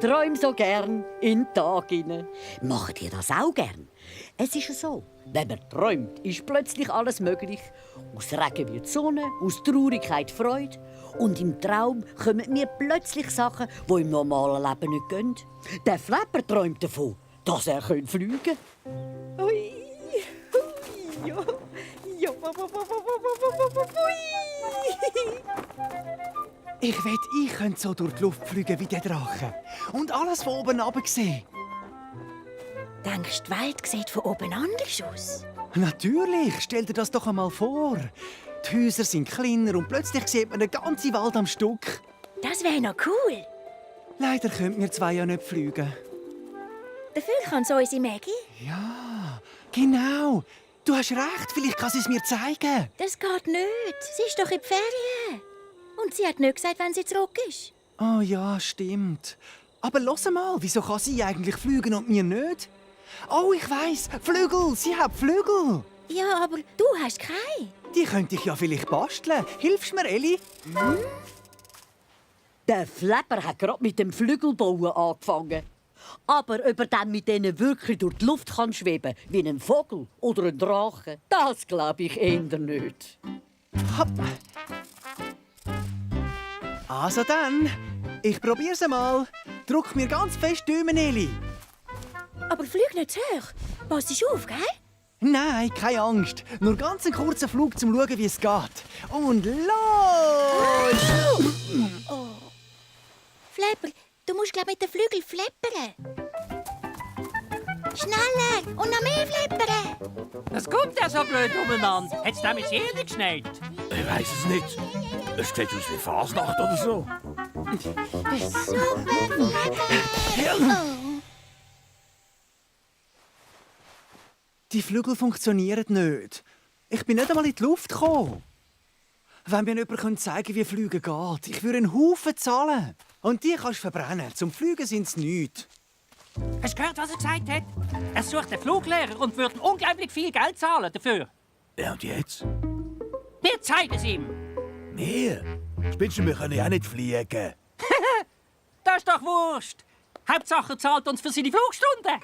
träume so gern in den Tag hinein. Macht ihr das auch gern? Es ist ja so, wenn man träumt, ist plötzlich alles möglich. Aus Regen wird Sonne, aus Traurigkeit Freude. Und im Traum kommen mir plötzlich Sachen, die im normalen Leben nicht gehen. Der Flapper träumt davon, dass er fliegen kann. Ui, hui, ja, ja, hui. Ich wette, ich könnte so durch die Luft fliegen wie der Drache. Und alles von oben runter sehen. Denkst du, die Welt sieht von oben anders aus? Natürlich, stell dir das doch einmal vor. Die Häuser sind kleiner und plötzlich sieht man den ganzen Wald am Stück. Das wäre noch cool. Leider können wir zwei ja nicht fliegen. Dafür kann es unsere Maggie. Ja, genau. Du hast recht, vielleicht kann sie es mir zeigen. Das geht nicht. Sie ist doch in die Ferien. Und sie hat nicht gesagt, wenn sie zurück ist. Oh ja, stimmt. Aber los mal, wieso kann sie eigentlich fliegen und mir nicht? Oh, ich weiss, Flügel, sie hat Flügel. Ja, aber du hast keine. Die könnte ich ja vielleicht basteln. Hilfst mir, Elli? Der Flapper hat gerade mit dem Flügelbauen angefangen. Aber ob er dann mit denen wirklich durch die Luft kann schweben, wie ein Vogel oder ein Drache, das glaube ich eher nicht. Hopp. Also dann, ich probier's einmal. Drück mir ganz fest die Daumen, Eli. Aber flieg nicht zu hoch. Pass dich auf, gell? Nein, keine Angst. Nur ganz einen kurzen Flug, zum schauen, wie es geht. Und los! Oh. Flapper, du musst glaub mit den Flügeln flappern. Schneller und noch mehr flappern. Es kommt ja so blöd umeinander. Hat es damals jeder geschneit? Ich weiß es nicht. Es sieht aus wie Fasnacht oder so. Die Flügel funktionieren nicht. Ich bin nicht einmal in die Luft gekommen. Wenn mir jemand zeigen wie Fliegen geht, ich würde einen Haufen zahlen. Und die kannst du verbrennen. Zum Fliegen sind es nichts. Hast du gehört, was er gesagt hat? Er sucht einen Fluglehrer und würde unglaublich viel Geld zahlen dafür. Ja, und jetzt? Wir zeigen es ihm. Wir? Spinnst du, wir können ja auch nicht fliegen. Das ist doch wurscht. Hauptsache er zahlt uns für seine Flugstunden.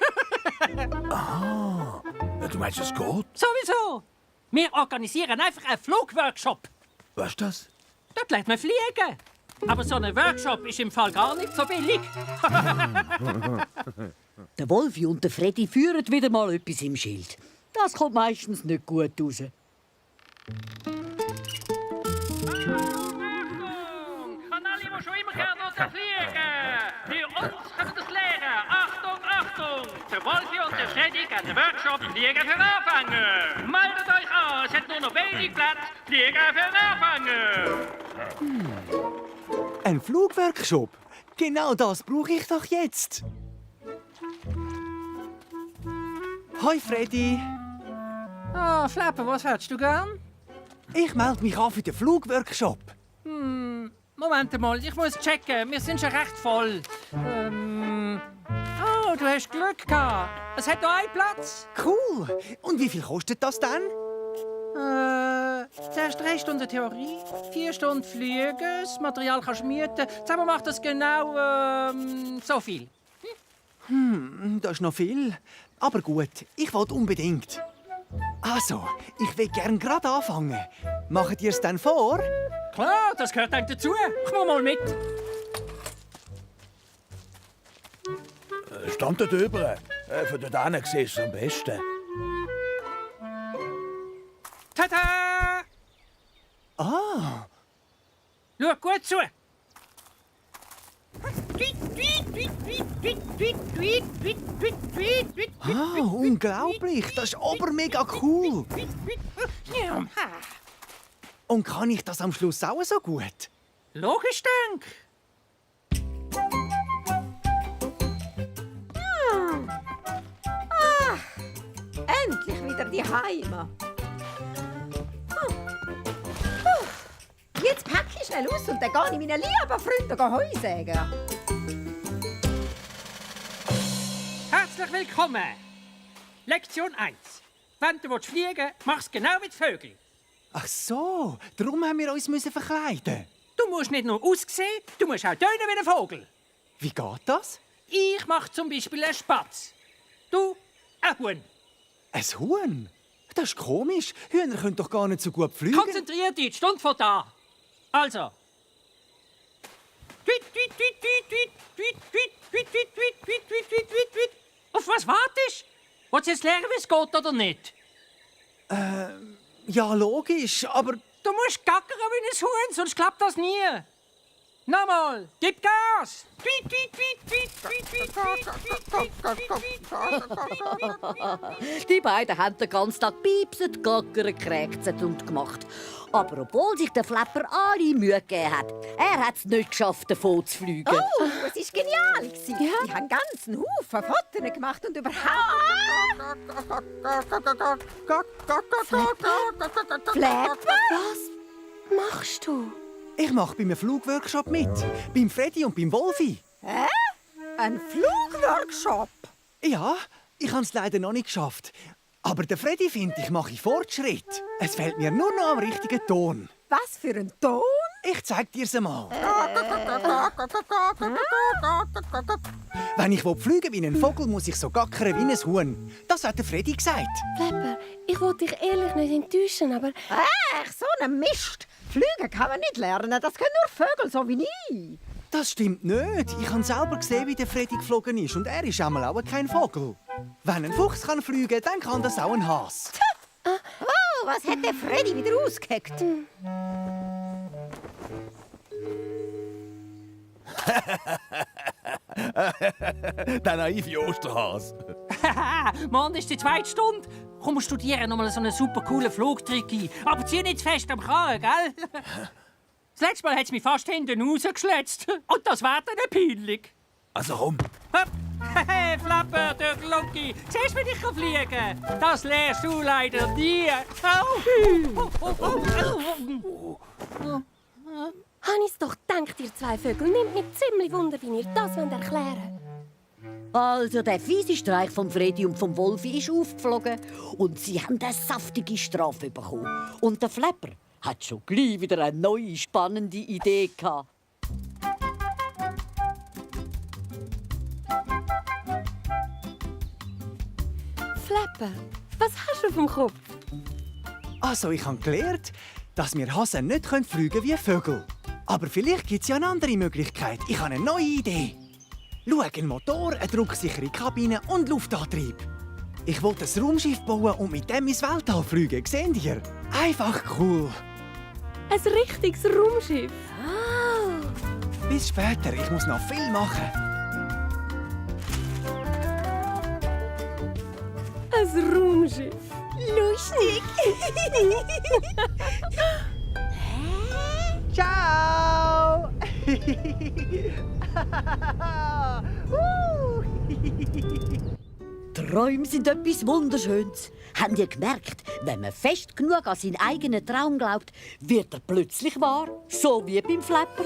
Ja, du meinst, es geht? Sowieso. Wir organisieren einfach einen Flugworkshop. Was ist das? Dort lernt man fliegen. Aber so ein Workshop ist im Fall gar nicht so billig. Der Wolfi und der Freddy führen wieder mal etwas im Schild. Das kommt meistens nicht gut raus. An alle, die schon immer gerne fliegen. Für uns können das lernen. Achtung, Achtung! Der Wolfi und der Freddy gehen den Workshop Fliegen für Anfänger. Meldet euch an, es hat nur noch wenig Platz. Fliegen für Anfänger. Ein Flugworkshop? Genau das brauche ich doch jetzt. Hoi, Freddy. Ah, Flapper, was hättest du gern? Ich melde mich an für den Flugworkshop. Moment mal, ich muss checken. Wir sind schon recht voll. Oh, du hast Glück gehabt. Es hat noch einen Platz. Cool. Und wie viel kostet das dann? Zuerst 3 Stunden Theorie, 4 Stunden Fliegen, das Material kannst du mieten. Zusammen macht das genau so viel. Das ist noch viel. Aber gut, ich will unbedingt. Also, ich will gern gerade anfangen. Macht ihr es dann vor? Klar, das gehört dann dazu. Komm mal mit. Stand dort drüber. Von dort hinten siehst du es am besten. Tada! Ah, Schau gut zu. unglaublich. Das ist aber mega cool. Und kann ich das am Schluss auch so gut? Logisch, denk. Endlich wieder die Heime. Jetzt packe ich schnell aus und dann gehe ich meinen lieben Freunden Heu sagen. Herzlich willkommen. Lektion 1. Wenn du fliegen willst, mach's genau wie die Vögel. Ach so, darum haben wir uns verkleiden. Du musst nicht nur aussehen, du musst auch tönen wie ein Vogel. Wie geht das? Ich mache zum Beispiel einen Spatz. Du, ein Huhn. Ein Huhn? Das ist komisch. Hühner können doch gar nicht so gut fliegen. Konzentrier dich, Stunde von da. Also. Auf was wartest du? Willst du jetzt lernen, wie es geht oder nicht? Ja, logisch, aber Du musst gackern wie ein Huhn, sonst klappt das nie. Nochmal, gib Gas! Die beiden haben den ganzen Tag piepset, gackert, gekrächzt und gemacht. Aber obwohl sich der Flapper alle Mühe gegeben hat, er hat es nicht geschafft, davon zu fliegen. Oh, es war genial. Die haben ganz einen Haufen Fotos gemacht und überhaupt... Flapper? Was machst du? ich mache bei einem Flugworkshop mit. Beim Freddy und beim Wolfi. Ein Flugworkshop? Ja, ich habe es leider noch nicht geschafft. Aber der Freddy findet, ich mache Fortschritt. Es fehlt mir nur noch am richtigen Ton. Was für ein Ton? Ich zeig dir's einmal. Wenn ich fliegen wie ein Vogel, muss ich so gackern wie ein Huhn. Das hat der Freddy gesagt. Flapper, ich wollte dich ehrlich nicht enttäuschen, aber Ach, so ein Mist. Fliegen kann man nicht lernen. Das können nur Vögel, so wie ich. Das stimmt nicht. Ich habe selber gesehen, wie der Freddy geflogen ist. Und er ist einmal auch kein Vogel. Wenn ein Fuchs kann fliegen, dann kann das auch ein Hase. Oh, was hat der Freddy wieder ausgeheckt? Der naive Osterhas. Haha, morgen ist die zweite Stunde. Komm, wir studieren noch mal so einen super coolen Flugtrick ein. Aber zieh nicht zu fest am Kragen, gell? Das letzte Mal hat es mich fast hinten rausgeschletzt. Und das war dann peinlich. Also komm. Hopp. Hey, Flapper, der Glocki. Siehst du, wie ich fliegen kann? Das lernst du leider nie. habe ich's doch gedacht, ihr zwei Vögel. Nimmt mich ziemlich Wunder, wie ihr das erklären wollt. Also, der fiese Streich vom Freddy und vom Wolfi ist aufgeflogen und sie haben eine saftige Strafe bekommen. Und der Flapper hat schon gleich wieder eine neue, spannende Idee gehabt. Flapper, was hast du auf dem Kopf? Also, ich habe gelernt, dass wir Hasen nicht fliegen können wie Vögel. Aber vielleicht gibt es ja eine andere Möglichkeit. Ich habe eine neue Idee. Schau, ein Motor, eine drucksichere Kabine und Luftantrieb. Ich wollte ein Raumschiff bauen und mit dem ins Weltall fliegen. Seht ihr? Einfach cool. Ein richtiges Raumschiff. Bis später, ich muss noch viel machen. Ein Raumschiff. Lustig. Ciao! Träume sind etwas Wunderschönes. Haben ihr gemerkt, wenn man fest genug an seinen eigenen Traum glaubt, wird er plötzlich wahr? So wie beim Flapper.